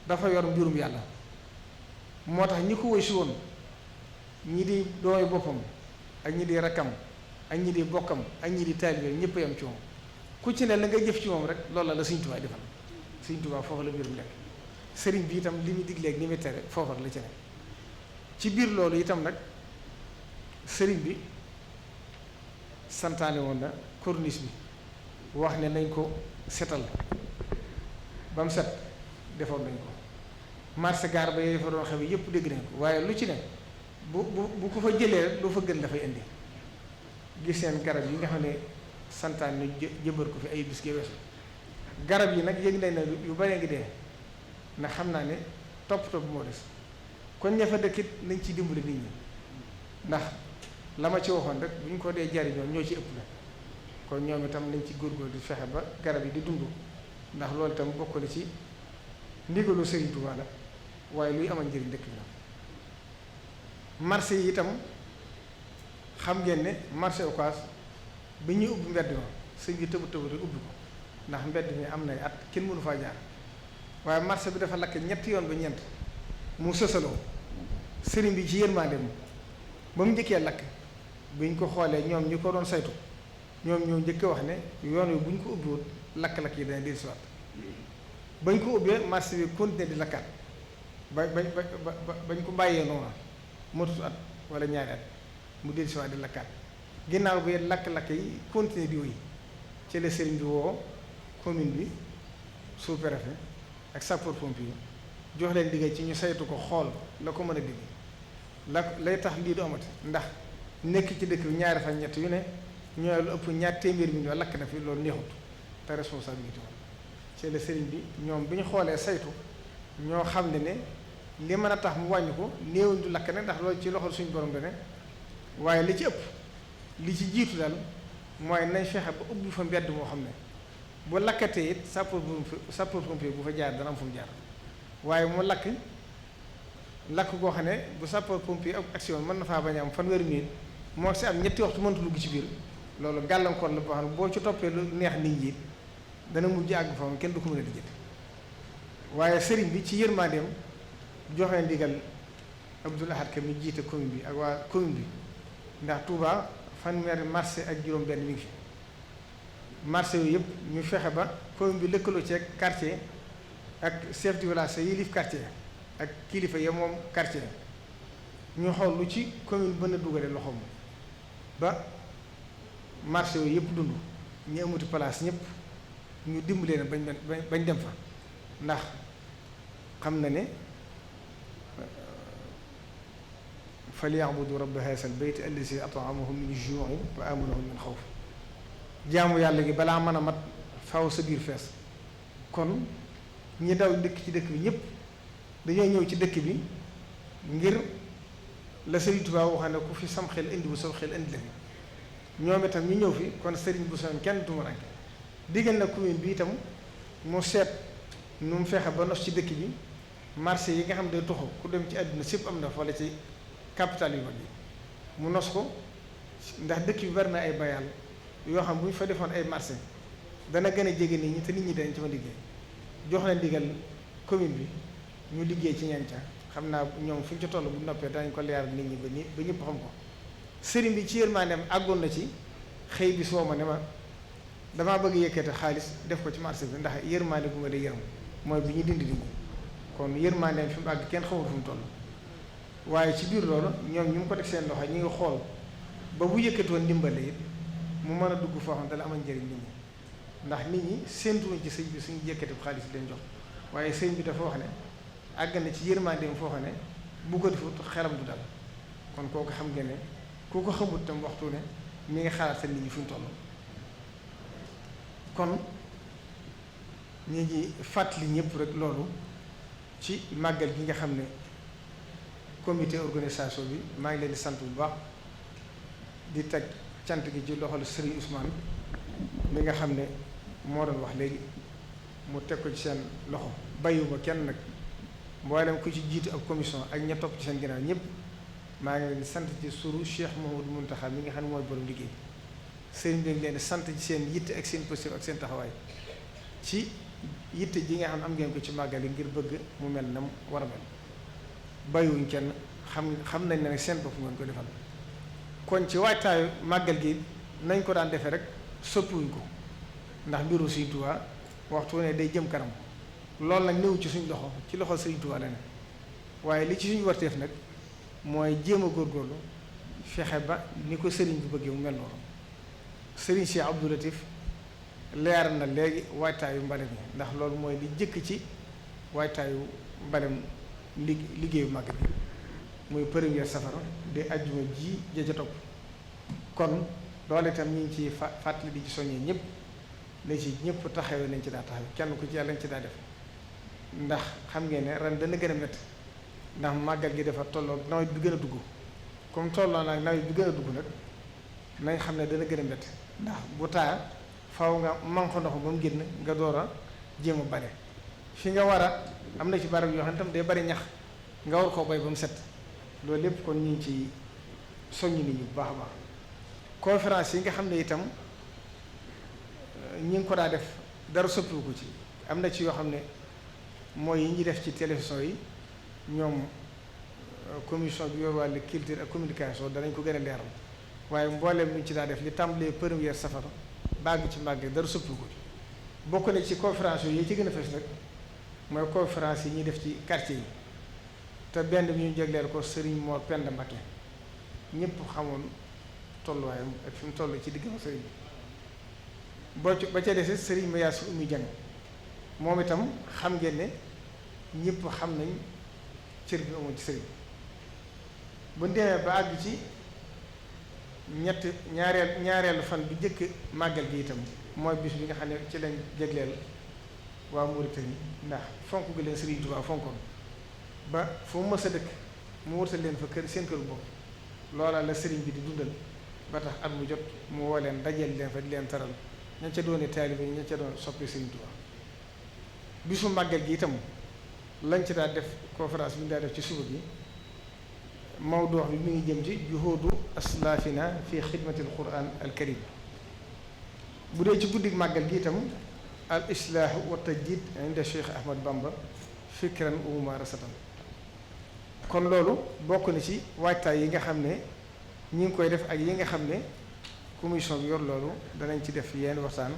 dafa yor mbirum yàlla moo tax ñi ko woy si woon ñi di dooy boppam ak ñi di rakkam ak ñi di bokkam ak ñi di taalibe ñëpp yam ci moom ku ci ne la nga jëf ci moom rek loolu la Sëriñ Tuubaa defal Sëriñ Tuubaa foofu la mbirum nekk sëriñ bi itam li muy digleeg ni muy tere foofa la ci ne ci biir loolu itam nag sëriñ bi santaane woon na corniche bi wax ne nañ ko setal ba mu set defoon nañ ko marché gaar ba yooyu fa doon xew yépp dégg nañ ko waaye lu ci ne bu ko fa jëlee rek lu fa gën dafay indi gis seen garab yi nga xam ne santaan ñu jëmbat ko fi ay bis gi weesu garab yi nag yëg nañ ne yu bare ngi dee ndax xam naa ne toppatoo bu moo des kon ña fa dëkkit nañ ci dimbali nit ñi ndax la ma ci waxoon rek bu ñu ko dee jariñoo ñoo ci ëpp la kon ñoom itam nañ ci góorgóorlu di fexe ba garab yi di dund ndax loolu itam bokk na ci ndigalu Sëriñ Tuubaa la waaye luy amal njëriñ dëkk bi la marché yi itam xam ngeen ne marché Ocass bi ñuy ubbi mbedd ma sëñ bi tëbu rek ubbi ko ndax mbedd mi am nay at kenn mënu faa jaar waaye marché bi dafa lakk ñetti yoon ba ñeent mu sësaloo sëriñ bi ci yërmandeem ba mu njëkkee lakk bi ñu ko xoolee ñoom ñi ko doon saytu ñoom ñoo njëkk wax ne yoon wi bu ñu ko ubbiwut lakk-lakk yi dana dellusiwaat bañ ko ubbee marché bi continué di lakkaat bañ ko bàyyee noonu motut at wala ñaari at mu dellusiwaat di lakkaat ginnaaw bi lakk-lakk yi continué di wéy ci la sëriñ bi woo commune bi sous-préfet ak sapeur-pompier jox leen liggéey ci ñu saytu ko xool la ko mën a digg lay tax lii du amati ndax nekk ci dëkk bi ñaari fan ñett yu ne ñooy lu ëpp ñaar téeméer bi ñoo lakk na fi loolu neexut te responsabilité woon ci la sëriñ bi ñoom bi ñu xoolee saytu ñoo xam ne li mën a tax mu wàññi ko néewuñ du lakk ne ndax loolu ci loxol suñu borom dane waaye li ci ëpp li ci jiitu daal mooy nañ fexe ba ubbi fa mbedd moo xam ne bu lakkatee it sapeur-pompier bu fa jaar dana am fu mu jaar waaye mu lakk goo xam ne bu sapeur-pompier ak action mën na faa bañ a am fanweeri minute moo si am ñetti waxtu mënta dugg ci biir loolu gàllankoor la boo xam ne boo ci toppee lu neex nit ñi dana mujj àgg fa kenn du ko mën a lijjanti waaye sëriñ bi ci yërmandeem joxe ndigal Abdoul Ahad Ka mi jiite commune bi ak waa commune bi ndax Touba fanweeri marché ak juróom-benn mi ngi fi marché yooyu yëpp ñu fexe ba commune bi lëkkaloo ci quartier ak chef de village sa yilif quartier ak kilifa ya moom quartier ñu xool lu ci commune bën a dugale loxoom ba marché yooyu yëpp dund ñu amuti place ñëpp ñu dimbali leen bañ dem fa ndax xam na ne falyabudu rabba haazal bayt allazi at'amahum min juu'in wa aamanahum min xawf jaamu yàlla gi balaa mën a mat faaw sa biir fees kon ñi daw dëkk ci dëkk bi ñëpp dañoo ñëw ci dëkk bi ngir la Sëriñ Tuubaa wax ne ku fi sam xel indi bu sam xel indi la fi ñoom itam ñu ñëw fi kon sëriñ bu soon kenn du mu ranke diggal na commune bi itam mu seet nu mu fexe ba nos ci dëkk bi marché yi nga xam ne toxu ku dem ci àdduna sépp am na fa wala ci capital yu mag yi mu nos ko ndax dëkk bi bari na ay bayal yoo xam bu ñu fa defoon ay marché dana gën a jege nit ñi te nit ñi dañ ci ma liggéey jox leen digal commune bi ñu liggéey ci ñanca xam naa ñoom fu ñu ci toll bu noppee danañ ko leeral nit ñi ba ñëpp xam ko sëriñ bi ci yërmandeem àggoon na ci xëy bi soo ma ne ma damaa bëgg yëkkate xaalis def ko ci marché bi ndax yërmande bu ma dee yërëm mooy bi ñu dindi nit ñi kon yërmandeem fi mu àgg kenn xamul fu mu toll waaye ci biir loolu ñoom ñu ngi ko def seen loxo ñu ngi xool ba bu yëkkatoon ndimbale it mu mën a dugg foo xam ne dala amal njëriñ nit ñi ndax nit ñi séentuwuñ ci sëñ bi suñu yëkkati xaalis leen jox waaye sëñ bi dafa wax ne àgg na ci yërmandeem foo xam ne bu ko defut xelam du dal kon kooku xam nga ne ku ko xamut tam waxtu ne mi ngi xalaat sa nit ñi fu ñu toll kon ñu ngi fàttali ñëpp rek loolu ci màggal gi nga xam ne comité organisation bi maa ngi leen di sant bu baax di teg cant gi ci loxol Serigne Ousmane mi nga xam ne moo doon wax léegi mu teg ko ci seen loxo bàyyiwuma kenn nag mboolem ku ci jiitu ak commission ak ña topp ci seen ginnaaw ñëpp maa ngi leen di sant ci suru Cheikh Mouhamadou Mountakha mi nga xam ne mooy borom liggéey sëriñ bi leen di sant ci seen yitte ak seen positif ak seen taxawaay ci yitte ji nga xam ne am ngeen ko ci màggal yi ngir bëgg mu mel na mu war a mel bàyyiwuñ kenn xam nañ ne nag seen bopp ngeen ko defal kon ci waajtaayu màggal gi nañ ko daan defee rek soppiwuñ ko ndax mbiru Sëriñ Tuubaa waxtu ne day jëm kanam loolu nag néew ci suñ loxo ci loxo Sëriñ Tuubaa la ne waaye li ci suñu warteef nag mooy jéem a góorgóorlu fexe ba ni ko sëriñ bi bëggee mu mel noonu sëriñ Cheikh Abdou Latif leer na léegi waajtaayu mbale mi ndax loolu mooy li jëkk ci waajtaayu mbalem liggéeyu màgg bi muy première safara di ajjuma ji ja ca topp kon loolu itam ñu ngi ci fàttali di ci soññee ñëpp la ci ñëpp taxawee nañ ci daa taxawee kenn ku ci yàlla lañ ci daa def ndax xam ngeen ne ren dana gën a métti ndax màggal gi dafa tolloo nawet bi gën a dugg comme tolloo nag nawet bi gën a dugg nag nañ xam ne dana gën a métti ndax bu taa faw nga manqué ndox ba mu génn nga door a jéem a bale fi nga war a am na ci barab yoo xam ne tam day bari ñax nga war koo bay ba mu set loolu lépp kon ñu ngi ci soññ nit ñi bu baax a baax conférence yi nga xam ne itam ñi ngi ko daa def dara soppiwu ko ci am na ci yoo xam ne mooy yi ñuy def ci télévision yi ñoom commission bi yor wàllu culture ak communication danañ ko gën a leeral waaye mbooleem lu ñu ci daa def li tàmbalee première safara bàgg ci màgg dara soppiwu ko ci bokk na ci conférence yi ci gën a fees nag mooy conférence yi ñuy def ci quartier yi te benn bi ñu jagleel ko Serigne Mor Penda Mbacké ñëpp xamoon tolluwaayam ak fi mu toll ci diggam Serigne bi ba ca dese Serigne Mayaasu Oumy Dieng moom itam xam ngeen ne ñëpp xam nañ cër bi amoon ci Serigne bu demee ba àgg ci ñaareelu fan bi njëkk màggal gi itam mooy bis bi nga xam ne ci lañ jagleel waa Mauritanie ndax fonk gi leen Serigne Touba fonkoon ba fu mu mës a dëkk mu wërtal leen fa kër seen kër bopp loola la Serigne bi di dundal ba tax at mu jot mu woo leen dajeel leen fa di leen taral ña ca doone taalibe ña ca doon soppi Serigne Touba bisu màggal gi itam lañ ci daa def conférence bi ñu daa def ci suba bi mawdu bi mi ngi jëm ci juhuudu aslaafina fi xidmatil quran al karim bu dee ci guddig màggal gi itam al islaahu wa tajdid inda Cheikh Ahmad Bamba fikran wa mumarasatan kon loolu bokk na ci waajtaay yi nga xam ne ñi ngi koy def ak yi nga xam ne commission bi yor loolu danañ ci def yenn waxtaan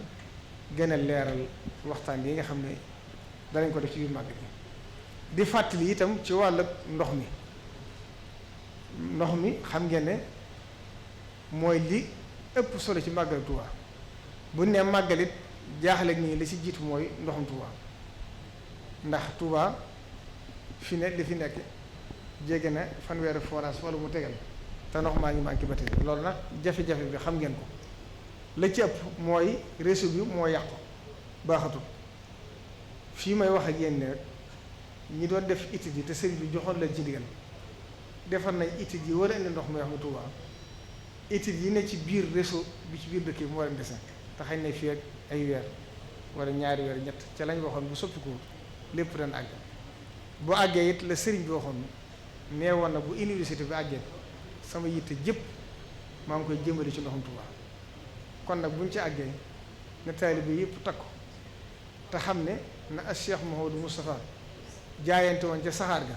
gën a leeral waxtaan yi nga xam ne danañ ko def ci biir màgg bi di fàttali itam ci wàllu ndox mi xam ngeen ne mooy li ëpp solo ci màggal Tuuba bu ne màggalit jaaxleeg nii li ci jiitu mooy ndoxum Tuuba ndax Tuuba fi ne li fi nekk jege na fanweeri forage wala mu tegal te ndox maa ngi manqué ba tey loolu nag jafe-jafe bi xam ngeen ko la ci ëpp mooy réseau bi moo yàqu baaxatul fii may wax ak yéen ne rek ñi doon def étude yi te sëriñ bi joxoon leen ci ndigal defar nañ étude yi war a indi ndox mu wax mu Tuuba étude yi ne ci biir réseau bi ci biir dëkk yi mu war a dese te xañ na fii ak ay weer wala ñaari weer ñett ca lañ waxoon bu soppi ko lépp dana àgg bu àggee it la sëriñ bi waxoon nee woon na bu université bi àggee sama yitte jëpp maa ngi koy jëmbale ci ndoxum Tuuba kon nag buñ ci àggee na taalibe yëpp takku te xam ne na as Cheikh Mouhamadou Moustapha jaayante woon ca saxaar ga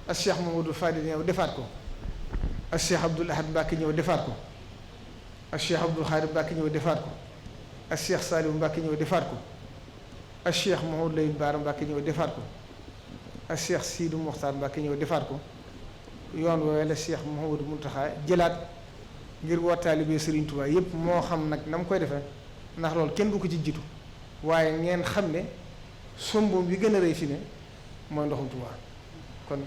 as Cheikh Mouhamadou Fadil ñëw defaat ko as Cheikh Abdoul Ahad Mbacke ñëw defaat ko as Cheikh Abdoul Khadir Mbacke ñëw defaat ko as Cheikh Saliou Mbacke ñëw defaat ko as Cheikh Mouhamadou Lamine Bara Mbacke ñëw defaat ko as Cheikh Sidou Mokhtar Mbacke ñëw defaat ko yoon woowee la Cheikh Mouhamadou Mountakha jëlaat ngir woo taalibe Serigne Touba yépp moo xam nag na mu koy defee ndax loolu kenn du ko ci jiitu waaye ngeen xam ne somboom bi gën a rëy fi ne mooy ndoxum Touba kon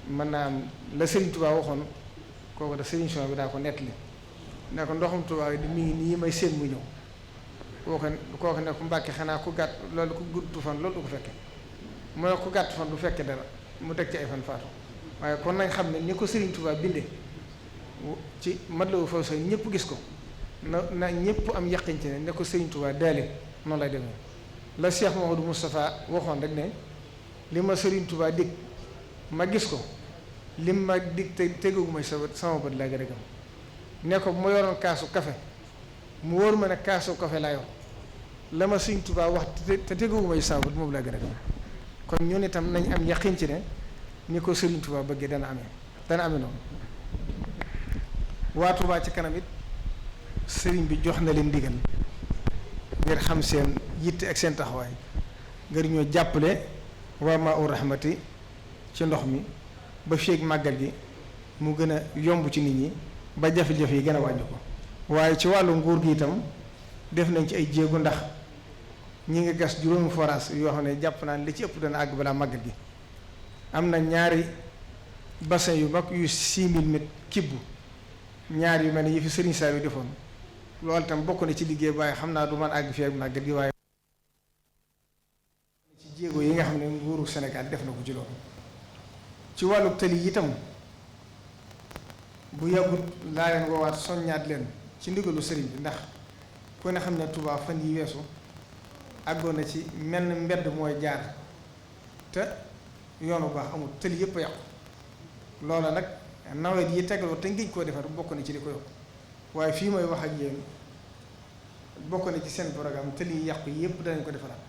mën naa am la Serigne Touba waxoon kooku da Serigne Souhaïbou bi daa ko nettali ne ko ndoxum Touba di mi ngi nii may seen mu ñëw kooku ne ko Mbàkke xanaa ku gàtt loolu ku gudd fan loolu du ko fekke mooy ko gàtt fan du fekke dara mu teg ci ay fan faatu waaye kon nañ xam ne ni ko Serigne Touba bindee ci Matlabul Fawzayni ñëpp gis ko na ñëpp am yaqin ci ne ko Serigne Touba daale noonu lay demee la Cheikh Mouhamadou Moustapha waxoon rek ne li ma Serigne Touba dig ma gis ko lim ma dig te tegaguma sama bët laa gën a gëm ne ko bu ma yoroon kaasu kafe mu wóor ma ne kaasu kafe laa yor la ma Serigne Touba wax te tegaguma sama bët moom laa gën a gëm kon ñun itam nañ am yaqin ci ne ni ko Serigne Touba bëggee dana amee noonu waa Touba ci kanam it Serigne bi jox na leen ndigal ngir xam seen yitte ak seen taxawaay ngir ñoo jàppale waa Maa-u Rahmati ci ndox mi ba feeg màggal gi mu gën a yomb ci nit ñi ba jafe-jafe yi gën a wàññi ko waaye ci wàllu nguur gi itam def nañ ci ay jéego ndax ñi ngi gas juróomi forage yoo xam ne jàpp naa ne li ci ëpp dana àgg balaa màggal gi am na ñaari bassin yu mag yu 6000 mètres kibbu ñaar yu mel ne yi fi Serigne Saliou defoon loolu itam bokk na ci liggéey waaye xam naa du man àgg fii ak màggal gi waaye ci jéego yi nga xam ne nguuru Sénégal def na ko ci loolu ci wàllu tëli yi itam bu yàggut laa leen woowaat soññaat leen ci ndigalu sëriñ bi ndax ku ne xam ne Touba fan yi weesu àggoon na ci mel ni mbedd mooy jaar te yoonu baax amul tëli yëpp a yàqu loola nag nawet yi tegaloo te ngéej koo defar bokk na ci li ko yokk waaye fii mooy wax ak yéen bokk na ci seen programme tëli yi yàqu yëpp danañ ko defaraat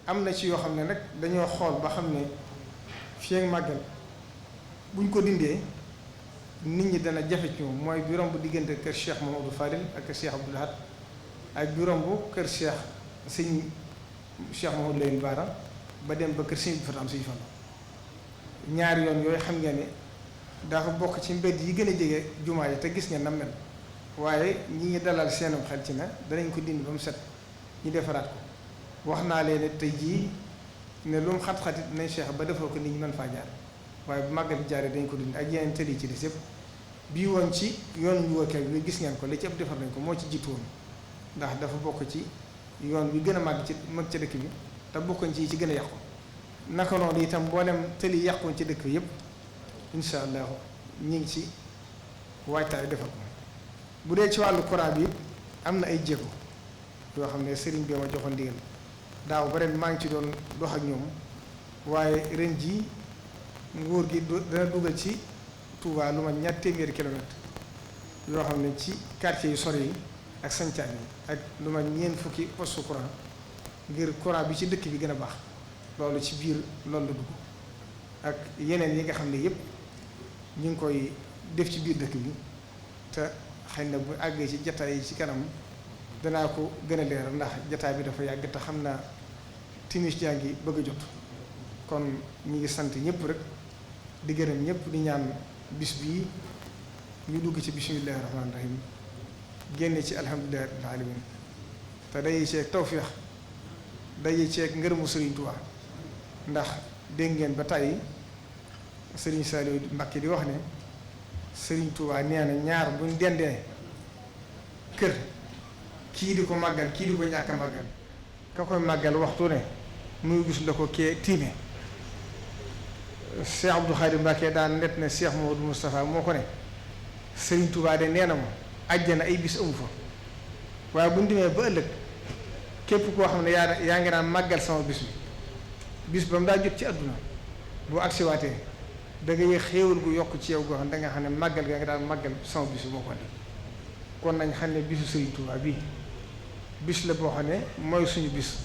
am na ci yoo xam ne nag dañoo xool ba xam ne fii ak màggal buñ ko dindee nit ñi dana jafe ci moom mooy bi romb diggante kër Cheikh Mamadou Fadil ak kër Cheikh Abdoul Ahad ak bi romb kër Cheikh sëñ Cheikh Mamadou Lamine Bara ba dem ba kër sëñ bi fa am suñu fan ñaari yoon yooyu xam ngeen ne dafa bokk ci mbedd yi gën a jege jumaa yi te gis ngeen na mel waaye ñi ngi dalal seenum xel ci ne danañ ko dindi ba mu set ñu defaraat ko wax naa leen ne tey jii ne lu mu xat-xatit nañ Cheikh ba defoo ko nit ñi mën faa jaar waaye bu màggal jaaree dañ ko dindi ak yeneen tëli ci des yëpp bii woon ci yoonu ñu wokkee bi gis ngeen ko li ci ëpp defar nañ ko moo ci jiitu woon ndax dafa bokk ci yoon bi gën a màgg ci ca dëkk bi te bokkoon ci gën a yàqu naka noonu itam mboolem tëli yàquwoon ci dëkk bi yëpp incha allah ñu ngi ci waajtaay defar ko bu dee ci wàllu courant bi am na ay jéego yoo xam ne sëriñ bi ma joxoon ndigal daaw ba ren maa ngi ci doon dox ak ñoom waaye ren jii nguur gi dana dugal ci Touba lu ma ñaar téeméeri kilomètre yoo xam ne ci quartier yu sori yi ak sancaan yi ak lu ma ñeent fukki poste courant ngir courant bi ci dëkk bi gën a baax loolu ci biir loolu la dugg ak yeneen yi nga xam ne yëpp ñu ngi koy def ci biir dëkk bi te xëy na bu àggee ci jataay yi ci kanam danaa ko gën a leeral ndax jataay bi dafa yàgg te xam naa timis jaa ngi bëgg a jot kon ñi ngi sant ñëpp rek di gërëm ñëpp di ñaan bis bii ñu dugg ci bismillahi rahmaani rahim génne ci alhamdulillahi rabbil alamin te daje ceeg tawféex daje ceeg ngërëmu Serigne Touba ndax dégg ngeen ba tàyyi Serigne Saliou Mbacké di wax ne Serigne Touba nee na ñaar buñ dendee kër kii di ko màggal kii di ko ñàkk a màggal ka koy màggal waxtu ne muy gis la ko kee tiime Cheikh Abdou Khadim Mbacké daan net ne Cheikh Mamadou Moustapha moo ko ne Serigne Touba de nee na ma àjjana ay bis amu fa waaye bu ñu demee ba ëllëg képp koo xam ne yaa ngi naan màggal sama bis ba mu daa jot ci àdduna boo agsiwaatee da ngay xéewal gu yokk ci yow goo xam ne da nga xam ne màggal gaa ngi daan màggal sama bis bi moo ko andi kon nañ xam ne bisu Serigne Touba bii bis la boo xam ne mooy suñu bis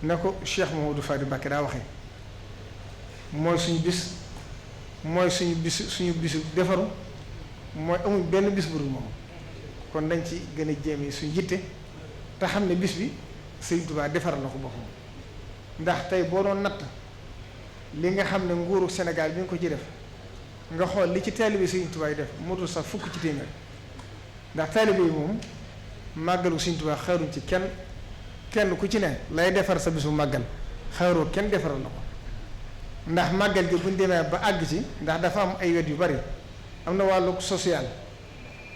na ko Cheikh Mamadou Fadi Mbacké daa waxee mooy suñu bis mooy suñu bisu defaru mooy amul benn bis bu dul moom kon dañ ci gën a jéeme suñu yitte te xam ne bis bi Serigne Touba defaral na ko boppam ndax tey boo doon natt li nga xam ne nguuru Sénégal bi nga ko ci def nga xool li ci taalibe Serigne Touba yi def motul sax fukk ci téeméer ndax taalibe yi moom màggalu Serigne Touba xaaruñ ci kenn ku ci ne lay defar sa bisu màggal xaaroo kenn defaral na ko ndax màggal gi buñ demee ba àgg ci ndax dafa am ay wet yu bari am na wàllu social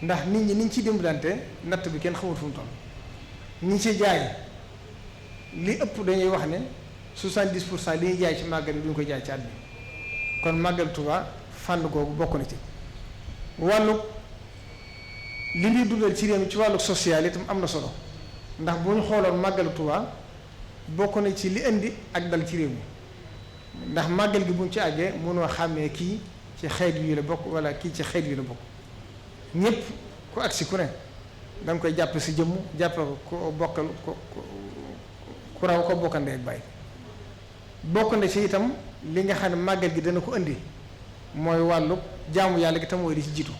ndax nit ñi niñ ciy dimbalante natt bi kenn xamul fu mu toll ñi ci jaay li ëpp dañuy wax ne 70% li ñuy jaay ci màggal bi duñ ko jaay ci at bi kon màggal Touba fànn googu bokk na ci wàllu li ñuy dundal ci réew mi ci wàllu social itam am na solo ndax bu ñu xooloon màggalu Touba bokk na ci li indi ak dal ci réew mi ndax màggal gi buñ ci àggee mënoo xàmmee kii ci xeet wi la bokk wala kii ci xeet wi la bokk ñëpp ku agsi ku ne da nga koy jàpp si jëmm jàppe ko bokkal ku raw ko bokkandee ak bàyyi bokk na ci itam li nga xam ne màggal gi dana ko indi mooy wàllu jaamu yàlla gi tam mooy di ci jiitu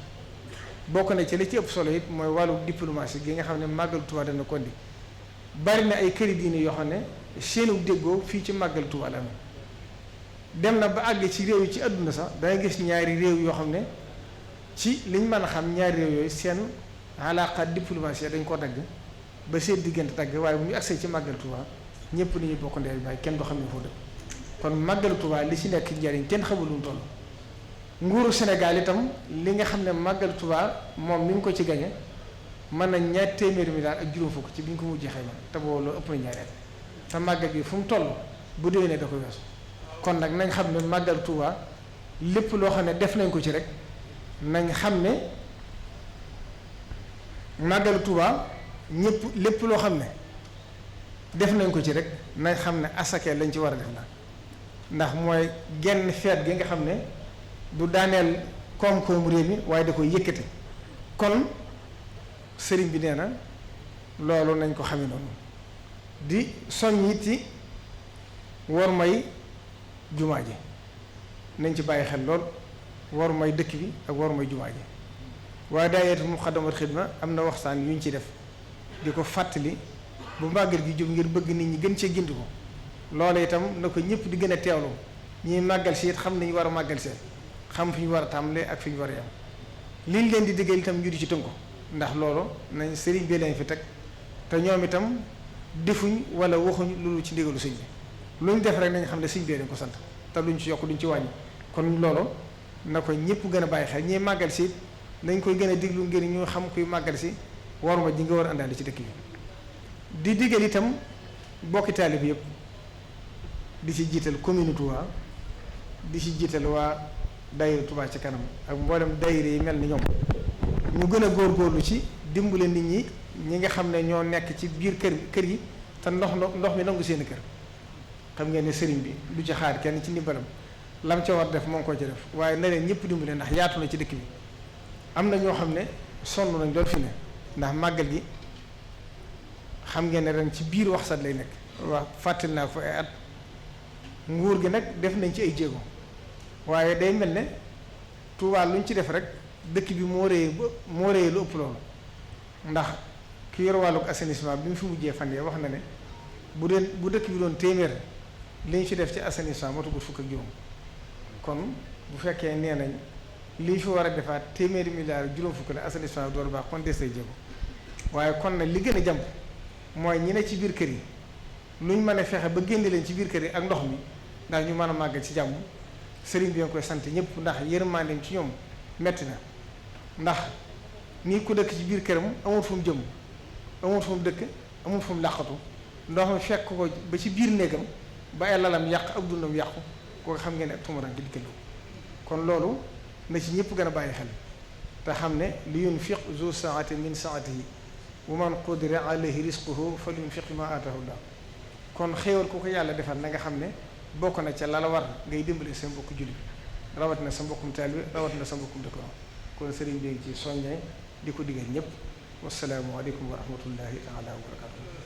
bokk na ci li ci ëpp solo it mooy wàllu diplomatie gi nga xam ne màggal Tuubaa dana ko indi bari na ay këri diine yoo xam ne seenu déggoo fii ci màggal Tuubaa la am dem na ba àgg ci réew yi ci àdduna sax danga gis ñaari réew yoo xam ne ci liñ mën a xam ñaari réew yooyu seen alaaka diplomatie dañ ko dagg ba seen diggante dagg waaye bu ñu agsee ci màggal Tuubaa ñëpp ni ñuy bokk ndey bàyyi kenn du xam ne foo dëkk kon màggal Tuubaa li ci nekk njariñ kenn xamul lu mu toll nguuru Sénégal itam li nga xam ne màggal Tuubaa moom mi ngi ko ci gañe mën nañ ñaar téeméeri milliard ak juróom fukk ci bi ñu ko mujjee xayma te boobu loolu ëpp na ñaari at te màggal gi fu mu toll bu déwénee da ko weesu kon nag nañ xam ne màggal Tuubaa lépp loo xam ne def nañ ko ci rek nañ xam ne màggal Tuubaa ñëpp lépp loo xam ne def nañ ko ci rek nañ xam ne asakee lañ ci war a def la ndax mooy genn feet gi nga xam ne du daaneel koom-koom réew mi waaye da koy yëkkate kon sëriñ bi nee na loolu nañ ko xame noonu di soññ it ci war may jumaa ji nañ ci bàyyi xel lool war may dëkk bi ak war may jumaa ji waaye daayira Muxaddamatul Xidma am na waxtaan yu ñu ci def di ko fàttali bu màggal gi jóg ngir bëgg nit ñi gën cee gindi ko loolu itam na ko ñëpp di gën a teewlu ñuy màggal si it xam nañu war a màggal see xam fi ñu war a tàmbalee ak fi ñu war a yam liñ leen di diggal itam ñu di ci tënku ndax loolu nañ sëriñ bi leen fi teg te ñoom itam defuñ wala waxuñ loolu ci ndigalu sëñ bi lu ñu def rek nañ xam ne sëñ bi leen ko sant te luñ ci yokk duñ ci wàññi kon loolu na ko ñëpp gën a bàyyi xel ñiy màggal si nañ koy gën a diglu ngir ñu xam kuy màggal si waruma ji nga war a àndaale ci dëkk bi di diggal itam bokki taalib yëpp di ci jiital commune Touba di ci jiital waa daayira Touba ci kanam ak mboolem daayira yi mel ni ñoom ñu gën a góorgóorlu ci dimbale nit ñi nga xam ne ñoo nekk ci biir kër yi te ndox mi nangu seen kër xam ngeen ne sëriñ bi du ci xaar kenn ci ndimbalam lam ca war def moo ngi ko ci def waaye na leen ñëpp dimbale ndax yaatu na ci dëkk bi am na ñoo xam ne sonn nañ doon fi ne ndax màggal gi xam ngeen ne ren ci biir waxsat lay nekk wax fàttali naa ko ay at nguur gi nag def nañ ci ay jéego waaye day mel ne Tuubaa lu ñu ci def rek dëkk bi moo rëyee lu ëpp loolu ndax ki yor wàllug assainissement bi mu fi mujjee fan yee wax na ne bu dëkk bi doon téeméer li ñu fi def ci assainissement motugul fukk ak juróom kon bu fekkee nee nañ li ñu fi war a defaat téeméeri milliards juróom fukk la assainissement bi door baax kon des say jéego waaye kon nag li gën a jàmp mooy ñi ne ci biir kër yi lu ñu mën a fexe ba génne leen ci biir kër yi ak ndox mi ndax ñu mën a màggal ci jàmm sëriñ bi nga koy sant ñëpp ndax yërmandeem ci ñoom metti na ndax nii ku dëkk ci biir këram amul fu mu jëm amul fu mu dëkk amul fu mu làqatu ndox mi fekk ko ba ci biir néegam ba ay lalam yàq ak dundam yàqu koo xam ngeen ne ak tumuraanke dikkal kon loolu na ci ñëpp gën a bàyyi xel te xam ne li yunfiq zu saati min saatihi wa man qudira alayhi rizquhu falyunfiq ma aatahu llah kon xéewal ku ko yàlla defal na nga xam ne bokk na ca la la war ngay dimbali sa mbokku jullit rawat na sa mbokkum taalibe rawat na sa mbokkum dëkk kon sëriñ bi ci soññee di ko digal ñëpp wasalaamu aleykum wa rahmatullahi taala wa barakatuh